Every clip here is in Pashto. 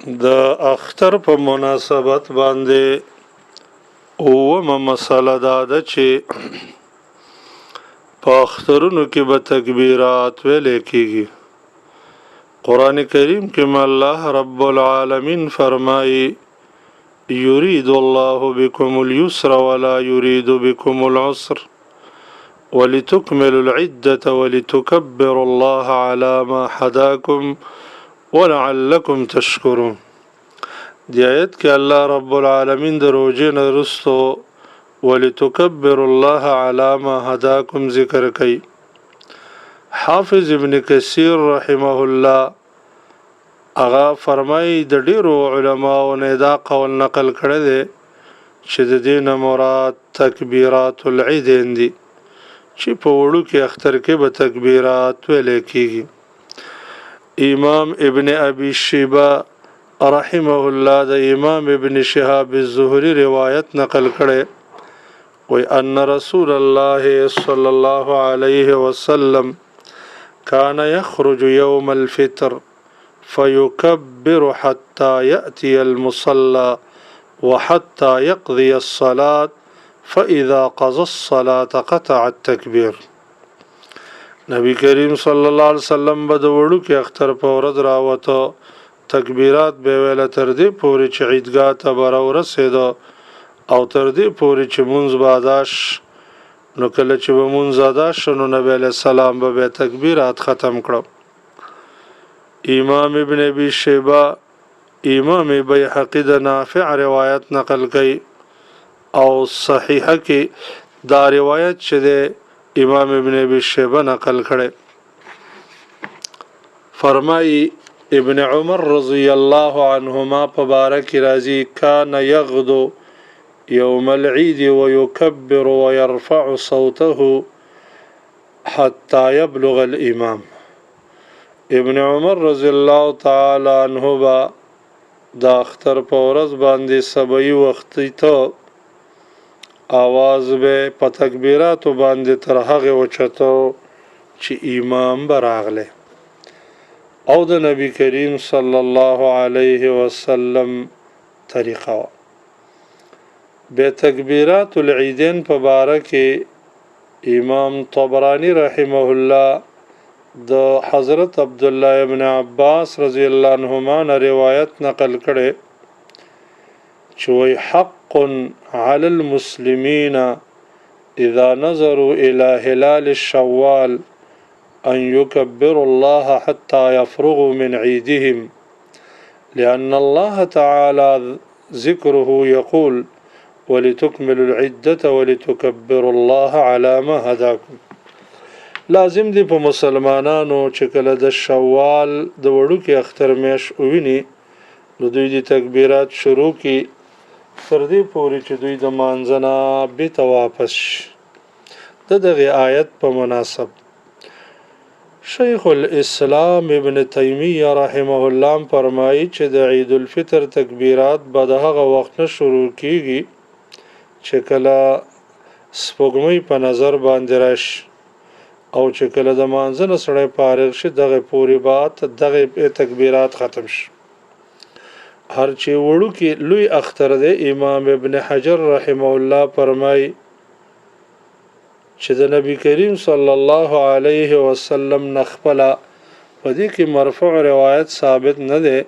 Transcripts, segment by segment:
د اختر په مناسبت باندې اوومه مسله دا ده چې په اخترونو کې به تکبیرات ویل کېږي. قرآن کریم کې الله رب العالمین فرمایي: يريد الله بكم اليسر ولا يريد بكم العسر ولتكملوا العدة ولتكبروا الله على ما هداكم ولعلكم تشکرون. دی آیت کې الله رب العالمین د روزې نه وروسته ولتکبروا الله علی ما هداکم ذکر کوي. حافظ ابن کثیر رحمه الله هغه فرمایي، د ډیرو علماو نه دا قول نقل کړی دی چې د دې نه مراد تکبیرات العیدین دي، چې په وړوکي اختر کې به تکبیرات ویلی کېږي. امام ابن ابي شیبه رحمه الله د امام ابن شهاب الزهري روایت نقل کړی، وی ان رسول الله صلی الله علیه وسلم كان يخرج يوم الفطر فيكبر حتى يأتي المصلى وحتى يقضي الصلاة، فإذا قضى الصلاة قطع التكبير. نبی کریم صلی الله علیه وسلم به د وړوکي اختر په ورځ راوته، تکبیرات به ویله تر دې پورې چې عیدګاه ته به راورسېده او تر دې پورې چې مونځ به ادا شي. نو کله چې به مونځ ادا شو نو نبی علیه السلام به بیا تکبیرات ختم کړه. امام ابن ابي شیبه، امام بیهقي د نافع روایت نقل کوي او صحیحه کې دا روایت چې دی امام ابن ابي شیبه نقل کړی، فرمایي ابن عمر رضی الله عنهما په باره کې راځي: کان یغدو یوم العید ويکبر ويرفع صوته حتى يبلغ الامام. ابن عمر رضی الله تعالی عنہ با د اختر په ورځ باندې سبعي وختي ته اواز به په تکبیراتو باندې تر هغه وچتو چې امام به راغلی، او د نبی کریم صلی الله علیه وسلم طریقه وه. به تکبیرات العیدین په باره کې امام طبرانی رحمه الله د حضرت عبد الله ابن عباس رضی الله عنهما نه روایت نقل کړي چې وی حق على المسلمين اذا نظروا الى هلال الشوال ان يكبروا الله حتى يفرغوا من عيدهم، لأن الله تعالى ذكره يقول ولتكملوا العدة ولتكبروا الله على ما هداكم. لازم دی په مسلمانانو چې کله د شوال د وړوکي اختر میاشت وویني نو دوی دې تکبیرات شروع کړي تر دې پورې چې دوی د مانځه نه بیرته واپس شي. د دغه آیت په مناسب شیخ الاسلام ابن تیمیه رحمه الله فرمایي چې د عید الفطر تکبیرات به د هغه وخت نه شروع کیږي چې کله سپوږمۍ په نظر باندې راشي او چې کله د مانځه نه سړی فارغ شي دغه پورې به دغه تکبیرات ختم شي. هر چې وړوکی لوی اختر دی، امام ابن حجر رحمه الله فرمایي چې د نبی کریم صلی الله علیه وسلم نخپله په دې کې مرفوع روایت ثابت نه دی،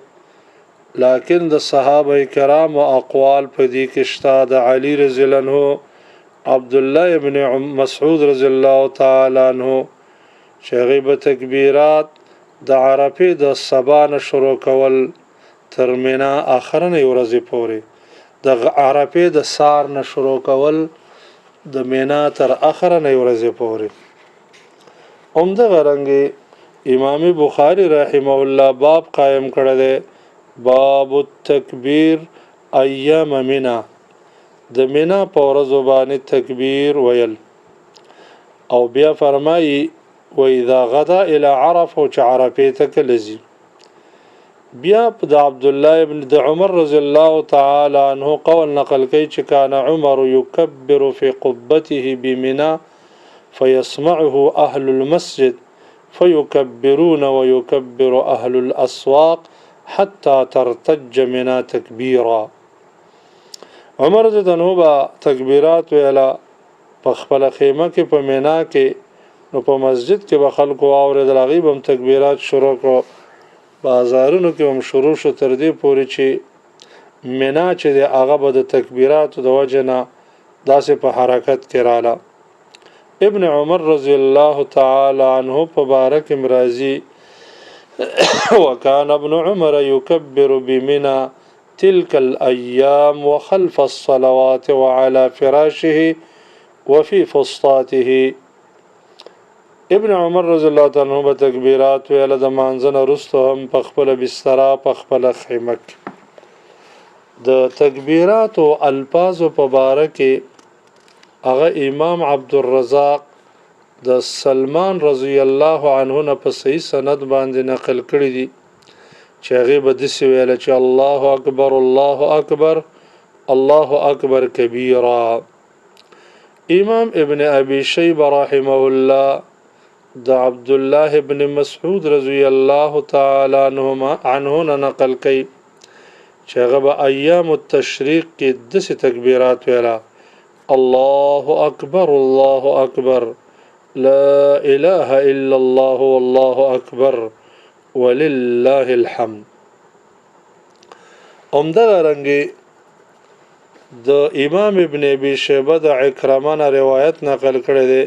لکن د صحابه کرامو اقوال په دې کې شته. د علی رضی الله عنه، عبد الله ابن مسعود رضی الله تعالی عنہ چې هغوی به تکبیرات د عرفې د سبا نه شروع کول تر مینا اخرنۍ ورځې پورې، د عرفې د سار نه شروع کول د مینا تر اخرنۍ ورځې پورې. همدغه رنګ امام بخاری رحمه الله باب قائم کړی دی، باب التکبیر ایام مینا، د مینا په ورځو باندې تکبیر ویل. او بیا فرمایي واذا غدا الى عرفه، چې عرفې ته کله ځي. بیا د عبد الله ابن د عمر رضی الله تعالی عنہ قول نقل کوي چې کان عمر يكبر في قبته بمنى فيسمعه اهل المسجد فيكبرون ويكبر اهل الاسواق حتى ترتج منا تکبیرا. عمر رضی الله عنه به تکبیرات ویلا په خپل خیمه کې په مینا کې، نو په مسجد کې به خلکو واورېدل، هغوی به هم تکبیرات شروع کړو، بازارونو کې هم شروع شو، تر دې پورې چې مینا چې دی هغه به د تکبیراتو د وجې نه داسې په حرکت کې راله. ابن عمر رضی الله تعالی عنه په باره کې راځي، وكان ابن عمر يكبر بمنى تلك الأيام وخلف الصلوات وعلى فراشه وفي فسطاته. ابن عمر رضی الله تعالی عنہ به تکبیرات ویل د مانځه نه وروسته هم په خپله بستره په خپله خیمه کې. د تکبیراتو الفاظو په باره کې هغه امام عبدالرزاق د سلمان رضی الله عنه نه په صحیح سند باندې نقل کړی دي چې هغې به داسې ویله چې الله اکبر الله اکبر الله اکبر کبیرا. امام ابن ابي شيبه رحمه الله د عبد الله ابن مسعود رضی الله تعالی عنه نه نقل کوي چې هغه به ایام التشریق کې داسې تکبیرات ویله، الله اکبر الله اکبر لا اله الا الله والله اکبر ولله الحمد. همدغه رنګې د امام ابن ابي شیبه د عکرمه نه روایت نقل کړی دی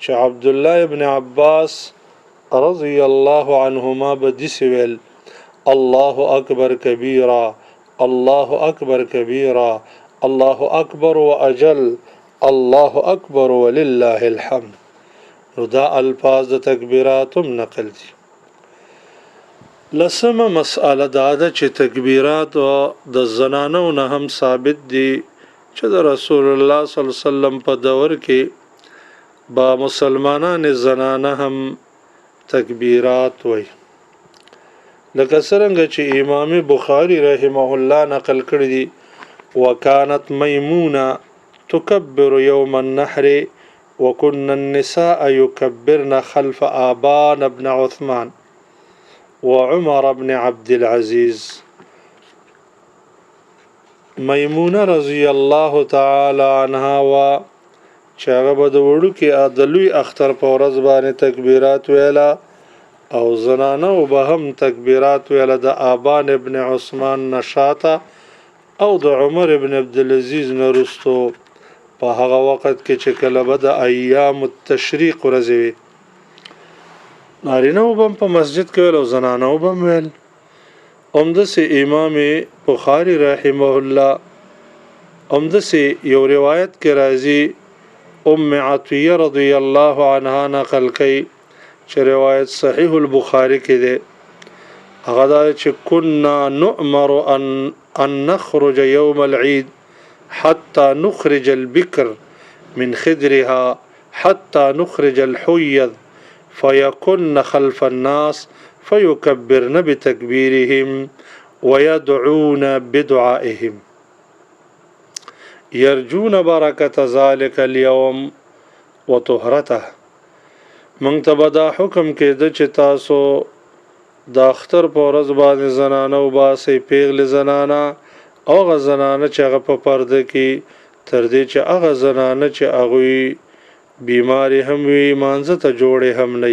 چې عبد الله ابن عباس رضی الله عنهما به داسې ویل، الله اکبر کبیرا الله اکبر کبیرا الله اکبر واجل الله اکبر ولله الحمد. نو دا الفاظ د تکبیرات هم نقل دي. لسمه مسأله دا ده چې تکبیرات د زنانو نه هم ثابت دي چې د رسول الله صلی الله علیه وسلم په دور کې با مسلمانان زنانه هم تکبیرات وای، لکه څرنګه چې امام بخاری رحمه الله نقل کړی دي، وکانت میمونه تکبر یوم النحر وكن النساء يكبرن خلف آبان بن عثمان وعمر بن عبد العزيز. میمونه رضی الله تعالی عنها وا چې هغه به د وړوکي د لوی اختر په ورځ باندې تکبیرات ویله او زنانو به هم تکبیرات ویله د آبان ابن عثمان نه شاته او د عمر ابن عبدالعزیز نه وروستو په هغه وخت کې چې کله به د ایام التشریق ورځې وي، نارینه به هم په مسجد کې ویل او زنانو به هم ویل. همداسې امام بخاري رحمه الله همداسې یو روایت کې راځي، ام عطیه رضی الله عنها نقل کوي چې روایت صحیح البخاري کې دی، هغه دا چې كنا نؤمر ان نخرج يوم العيد حتى نخرج البكر من خدرها حتى نخرج الحيض فيكن خلف الناس فيكبرن بتكبيرهم ويدعون بدعائهم يرجون بركة ذلك اليوم وطهرته. مونږ ته به دا حکم کېده چې تاسو د اختر په ورځ باندې زنانه وباسئ، پیغلې زنانه او هغه زنانه چې هغه په پرده کې، تر دې چې هغه زنانه چې هغوی بیمارې هم وي، مانځه ته جوړې هم نه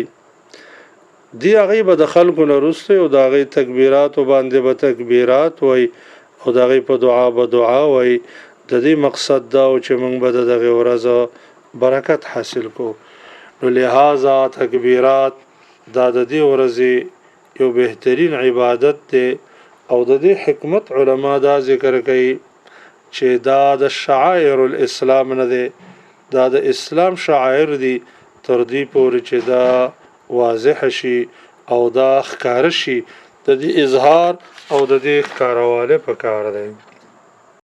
دي، هغوی به د خلکو نه وروسته او د هغوی تکبیراتو باندې به تکبیرات وایي او د هغوی په دعا به دعا وایي. د دې مقصد دا و چې موږ به د دغې ورځ برکت حاصل کو. نو لہذا تکبیرات دا د دې ورځې یو بهترین عبادت دی. او د دې حکمت علما دا ذکر کوي چې دا د شعائر الاسلام نه دی، دا د اسلام شعائر دي، تر دې پورې چې دا واضح شي او دا ښکاره شي، د دې اظهار او د دې ښکاروالی پکار دی.